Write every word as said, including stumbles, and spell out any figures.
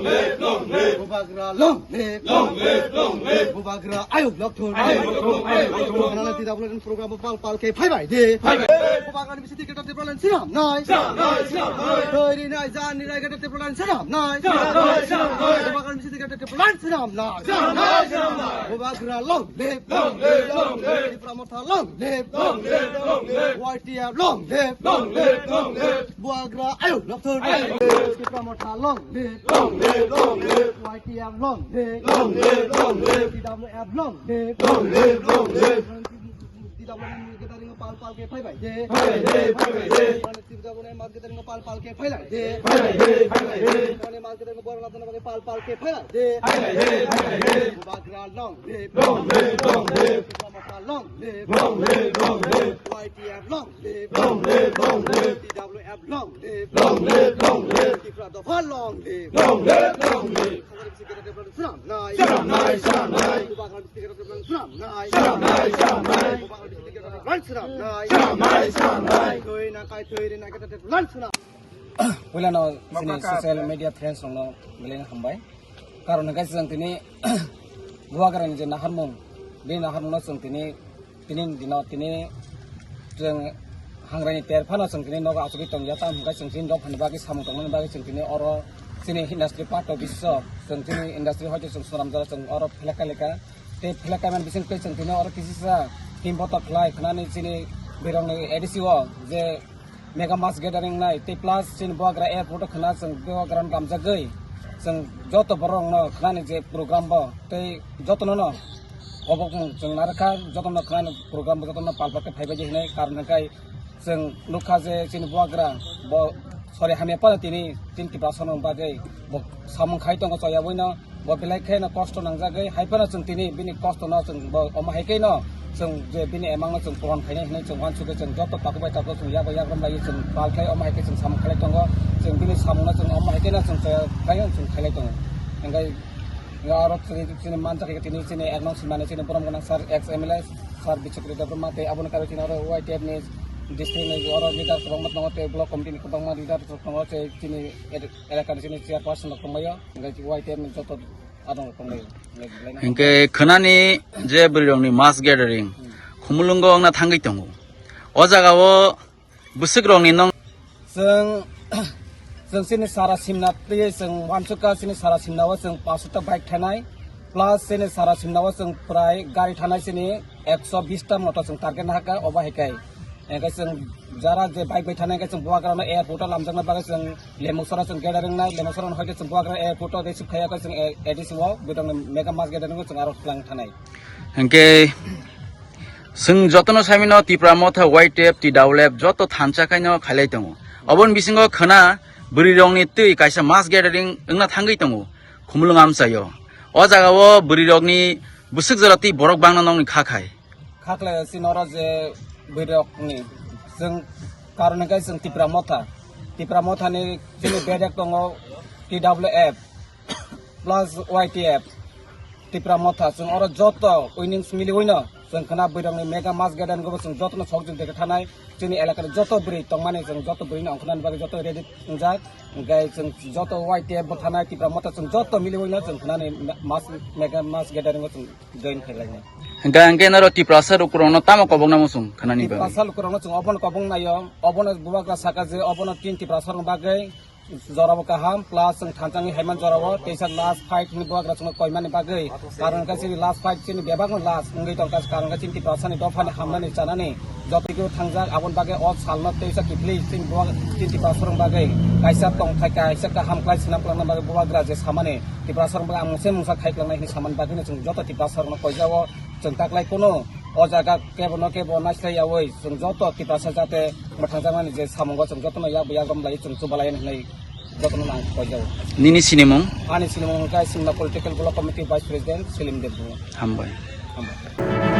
Bubagra long live. Long live, long live. Bubagra ayuk lok thun. Ayuk lok thun, ayuk lok thun. Nana tidak boleh program pal pal ke phai bai de. Phai bai de. Bubagra ni bisi ticket te plan sinam nai. Sinam nai, sinam nai. Thoi ri nai, jan ri nai, gata te plan sinam nai. Sinam nai, sinam nai. Bubagra ni bisi ticket te plan sinam nai. Sinam nai, sinam nai. Bubagra long live. Long live, long live. Tipra Motha long live. Long live, long live. Y T F long live. Long live, long live. Bubagra ayuk lok thun. Ayuk lok thun. Tipra Motha long live. Long live, long live. Y T F long live. Long live, long live. T W F long live. Long live, long live. T W F ni gathering pal pal ke phai bai de. Phai bai de, phai bai de. Mane T W F ni mass gathering pal pal ke phai bai de. Phai bai de, phai bai de. Mane mass gathering bor latna bagwi pal pal ke phai bai de. Phai bai de, phai bai de. Bubagra long live. Long live, long live. Tipra Motha long live. Long live, long live. Y T F long live. Long live, long live. T W F long live. Long live, long live. Tipra Dopha long live. Long live, long live. Khajani bisi ticket te plan sinam nai. Sinam nai, sinam nai. Bubagra ni bisi ticket te plan sinam nai. Sinam nai, sinam nai. Bubagra ni bisi ticket te plan sinam nai. Sinam nai, sinam nai. Thoi na kai thoi ri na kai te plan sinam. Puila no sini social media friends rok no belai no hambai. Karon hwnkhe chwng tini Bubagra ni je naharmung, bini naharmung no chwng tini, tini ni dino tini chwng hangrai ni ter phano chwng tini nogo achugwi tongya, tamo hwnkhe chwng tini dophani bagwi samung tongmani bagwi chwng tini oro chini industry part of bisio chwng tini industry hoite chwng swnamjak chwng oro flag kailika. Tei flag kaimani bising tei chwng tini oro kisisa team boto khlai khwnani chini bwrwirokni A D C o je mega mass gathering nai tei plus chini Bubagra airport o khwna chwng Bubagra no damjagwi chwng joto borok rok no khwnani je program bo tei joto no no kobokmung chwng narwkha, joto no khwnani program bo joto no pal pal khe phaibai di hinwi karon hwnkhe chwng nukha je chini Bubagra bo sori hamya phano tini chini Tiprasa rok bagwi bo samung khai tongo choyawi no. Bo belai kheno kosto nangjagwi, hai phano chwng tini bini kosto no chwng bo omo hai khe no chwng je bini emang no chwng puron khainai hinwi chwng uansukhe chwng joto takhuk bai takhuk chwng yak bai yak romlaiwi chwng pal khlai omo hai khe chwng samung khlai tongo. Chwng bini samung no chwng omo hai khe no chwng chaya khlai chwng khailai tongo. Hingkhai aro chini, chini manjak khe tini chini ek nong simani chini borom gwnang sir ex M L A sir Bichukri Debbarma tei aboni karwi chini oro Y T F ni district ni oro leader kwbangma tongo tei block committee ni kwbangma leader tongo tei chini elakani chini chairperson rok tongbaio, hingke Y T F ni joto adong rok tongbaio. Hingke khwnani je bwrwirokni mass gathering Khumulwngo wngna thangwi tongo. O jagao bwswkrokni nong. Chwng, chwng chini sara simna twi chwng uansukha chini sara simnao chwng pash ta bike thanai, plus chini sara simnao chwng prai gari thanai chini ekso bish ta moto chwng target nahakha, obo hai khe. Hingke chwng jara je bike bai thanai hingke chwng Bubagrano airport o lamjakna bagwi chwng Lemuksora chwng gathering nai, Lemuksora no hoite chwng Bubagra airport o receive khaiya khe chwng A D C o bwtangni mega mass gathering o chwng aro twlang thanai. Hingke chwng jotono saimino Tipra Motha Y T F, T W F joto thansa khaino khailai tongo. Oboni bisingo khwna bwrwirokni twi kaisa mass gathering wngna thangwi tongo Khumulwng amchaio. O jagao bwrwirokni bwswk jora twi borok bangna nokni kha khai. Khaklai chini oro je bwrwirokni chwng karon hwnkhe chwng Tipra Motha. Tipra Mothani chini bedek tongo T W F plus Y T F, Tipra Motha. Chwng oro joto winnings miliwino chwng khwna bwrwirokni mega mass gathering o chwng jotono sok jwk dekha thanai. Chini elakani joto bwrwi tongmani chwng joto bwrwino ongkhornani bagwi joto ready wngjak. Hwnkhe chwng joto Y T F bo thanai Tipra Motha chwng joto miliwino chwng khwnani mass, mega mass gathering o chwng join khailai. Hingke, hingke noro Tiprasa lukurokno tamo kobokna muchung khwnani bagwi? Tiprasa lukurokno chwng obono kobong naio, obono Bubagra saka je obono tin Tiprasa rokni bagwi jorabo kaham, plus chwng thanchangwi haiman jorabo, teisa last fight hwnwi Bubagra chwngno koimani bagwi, karon khe chini last fight chini bebakno last wngwi tongkha, karon khe chini Tiprasani dophani hamnani chanani joto kebo thangjak, aboni bagwi o salno teisa kiphilwi chini Bubagra chini Tiprasa rokni bagwi kaisa tongthai kaisa kaham khlai swnam kwlangna bagwi Bubagra je samani Tiprasa rok ang mungsa mungsa khai kwlangnai hinwi samani bagwino chwng joto Tiprasa rokno koijao. Chwng taklai kunu o jaga kebo no kebo naislai yawi chwng joto Tiprasa jate mwthangjakmani je samungo chwng jotono yak yak romlai chwng chubalai hinwi jotono ang koijao. Nini sinimung? Ani sinimung wngkha Simna Political Block Committee Vice President Selim Debbarma. Hambai. Hambai.